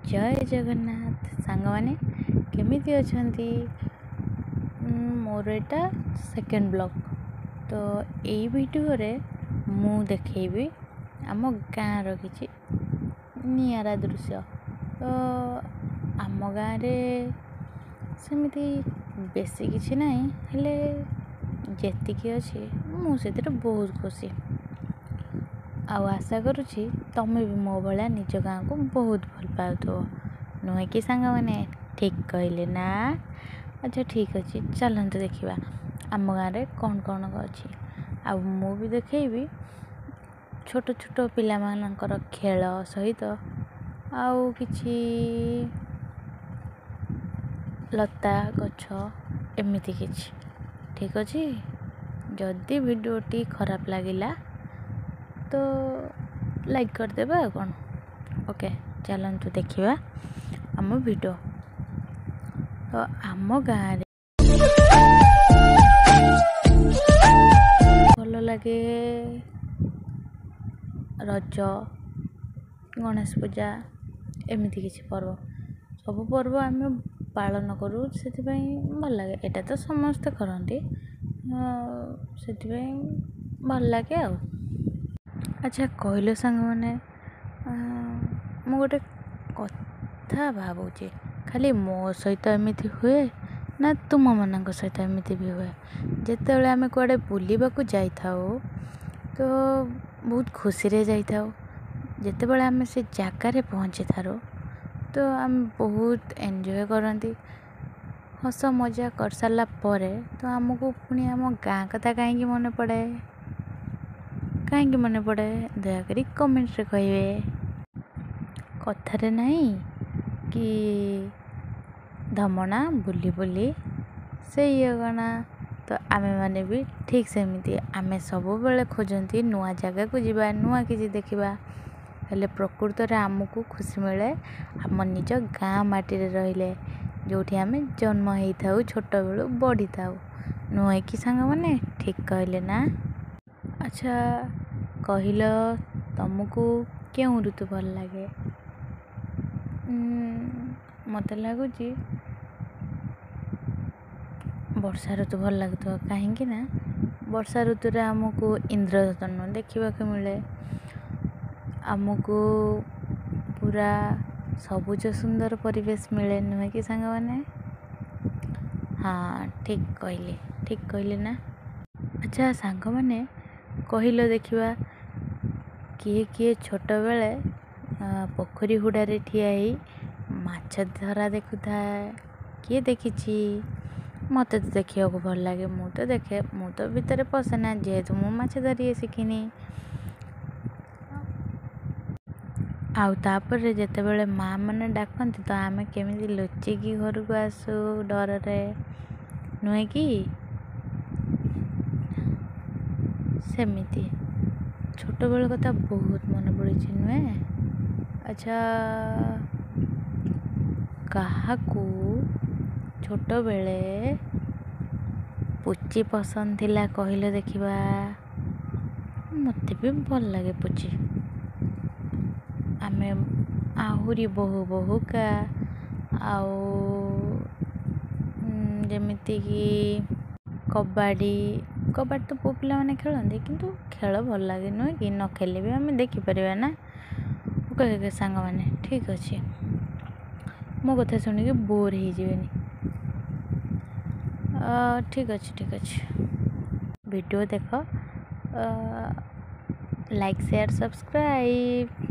ଜୟ ଜଗନ୍ନାଥ। ସାଙ୍ଗମାନେ କେମିତି ଅଛନ୍ତି? ମୋର ଏଇଟା ସେକେଣ୍ଡ ବ୍ଲଗ୍। ତ ଏଇ ଭିଡ଼ିଓରେ ମୁଁ ଦେଖେଇବି ଆମ ଗାଁର କିଛି ନିଆରା ଦୃଶ୍ୟ। ତ ଆମ ଗାଁରେ ସେମିତି ବେଶୀ କିଛି ନାହିଁ, ହେଲେ ଯେତିକି ଅଛି ମୁଁ ସେଥିରେ ବହୁତ ଖୁସି। ଆଉ ଆଶା କରୁଛି ତମେ ବି ମୋ ଭଳିଆ ନିଜ ଗାଁକୁ ବହୁତ ଭଲ ପାଉଥିବ, ନୁହେଁ କି ସାଙ୍ଗମାନେ? ଠିକ୍ କହିଲେ ନା? ଆଚ୍ଛା ଠିକ୍ ଅଛି, ଚାଲନ୍ତୁ ଦେଖିବା ଆମ ଗାଁରେ କ'ଣ କ'ଣ ଅଛି। ଆଉ ମୁଁ ବି ଦେଖେଇବି ଛୋଟ ଛୋଟ ପିଲାମାନଙ୍କର ଖେଳ ସହିତ ଆଉ କିଛି ଲତା ଗଛ ଏମିତି କିଛି। ଠିକ୍ ଅଛି, ଯଦି ଭିଡ଼ିଓଟି ଖରାପ ଲାଗିଲା ତ ଲାଇକ୍ କରିଦେବେ ଆଉ କ'ଣ। ଓକେ, ଚାଲନ୍ତୁ ଦେଖିବା ଆମ ଭିଡ଼ିଓ। ତ ଆମ ଗାଁରେ ଭଲ ଲାଗେ ରଜ, ଗଣେଶ ପୂଜା, ଏମିତି କିଛି ପର୍ବ। ସବୁ ପର୍ବ ଆମେ ପାଳନ କରୁ, ସେଥିପାଇଁ ଭଲ ଲାଗେ। ଏଇଟା ତ ସମସ୍ତେ କରନ୍ତି, ସେଥିପାଇଁ ଭଲ ଲାଗେ। ଆଉ ଆଚ୍ଛା କହିଲ ସାଙ୍ଗମାନେ, ମୁଁ ଗୋଟେ କଥା ଭାବୁଛି, ଖାଲି ମୋ ସହିତ ଏମିତି ହୁଏ ନା ତୁମମାନଙ୍କ ସହିତ ଏମିତି ବି ହୁଏ? ଯେତେବେଳେ ଆମେ କୁଆଡ଼େ ବୁଲିବାକୁ ଯାଇଥାଉ ତ ବହୁତ ଖୁସିରେ ଯାଇଥାଉ। ଯେତେବେଳେ ଆମେ ସେ ଜାଗାରେ ପହଞ୍ଚିଥାଉ ତ ଆମେ ବହୁତ ଏନ୍ଜୟ କରନ୍ତି, ହସ ମଜା କରିସାରିଲା ପରେ ତ ଆମକୁ ପୁଣି ଆମ ଗାଁ କଥା କାହିଁକି ମନେ ପଡ଼େ? କାହିଁକି ମନେ ପଡ଼େ? ଦୟାକରି କମେଣ୍ଟରେ କହିବେ। କଥାରେ ନାହିଁ କି ଧମଣା ବୁଲି ବୁଲି ସେଇ ଅଗଣା। ତ ଆମେମାନେ ବି ଠିକ୍ ସେମିତି, ଆମେ ସବୁବେଳେ ଖୋଜନ୍ତି ନୂଆ ଜାଗାକୁ ଯିବା, ନୂଆ କିଛି ଦେଖିବା। ହେଲେ ପ୍ରକୃତରେ ଆମକୁ ଖୁସି ମିଳେ ଆମ ନିଜ ଗାଁ ମାଟିରେ ରହିଲେ, ଯେଉଁଠି ଆମେ ଜନ୍ମ ହେଇଥାଉ, ଛୋଟବେଳୁ ବଢ଼ିଥାଉ, ନୁହେଁ କି ସାଙ୍ଗମାନେ? ଠିକ୍ କହିଲେ ନା? ଆଚ୍ଛା କହିଲ, ତମକୁ କେଉଁ ଋତୁ ଭଲ ଲାଗେ? ମୋତେ ଲାଗୁଛି ବର୍ଷା ଋତୁ ଭଲ ଲାଗୁଥିବ, କାହିଁକି ନା ବର୍ଷା ଋତୁରେ ଆମକୁ ଇନ୍ଦ୍ରଧନୁ ଦେଖିବାକୁ ମିଳେ, ଆମକୁ ପୁରା ସବୁଜ ସୁନ୍ଦର ପରିବେଶ ମିଳେ, ନୁହେଁ କି ସାଙ୍ଗମାନେ? ହଁ, ଠିକ୍ କହିଲେ, ଠିକ୍ କହିଲେ ନା? ଆଚ୍ଛା ସାଙ୍ଗମାନେ କହିଲ ଦେଖିବା, କିଏ କିଏ ଛୋଟବେଳେ ପୋଖରୀ ହୁଡ଼ାରେ ଠିଆ ହେଇ ମାଛ ଧରା ଦେଖୁଥାଏ? କିଏ ଦେଖିଛି? ମୋତେ ତ ଦେଖିବାକୁ ଭଲ ଲାଗେ, ମୁଁ ତ ଦେଖେ। ମୁଁ ତ ଭିତରେ ପଶେ ନା, ଯେହେତୁ ମୁଁ ମାଛ ଧରି ଶିଖିନି। ଆଉ ତାପରେ ଯେତେବେଳେ ମା ମାନେ ଡାକନ୍ତି ତ ଆମେ କେମିତି ଲୁଚିକି ଘରକୁ ଆସୁ ଡରରେ, ନୁହେଁ କି? ସେମିତି ଛୋଟବେଳ କଥା ବହୁତ ମନେ ପଡ଼ୁଛି, ନୁହେଁ? ଆଚ୍ଛା, କାହାକୁ ଛୋଟବେଳେ ପୁଚି ପସନ୍ଦ ଥିଲା କହିଲେ ଦେଖିବା? ମୋତେ ବି ଭଲ ଲାଗେ ପୁଚି। ଆମେ ଆହୁରି ବୋହୁ ବୋହୁକା ଆଉ ଯେମିତିକି କବାଡ଼ି। କବାଡ଼ି ତ ପୁଅ ପିଲାମାନେ ଖେଳନ୍ତି, କିନ୍ତୁ ଖେଳ ଭଲ ଲାଗେ, ନୁହେଁ କି? ନ ଖେଳିଲେ ବି ଆମେ ଦେଖିପାରିବା ନା। ଓକେ ସାଙ୍ଗମାନେ, ଠିକ୍ ଅଛି, ମୋ କଥା ଶୁଣିକି ବୋର୍ ହେଇଯିବେନି। ଠିକ୍ ଅଛି, ଠିକ୍ ଅଛି, ଭିଡ଼ିଓ ଦେଖ, ଲାଇକ୍, ସେୟାର, ସବସ୍କ୍ରାଇବ୍।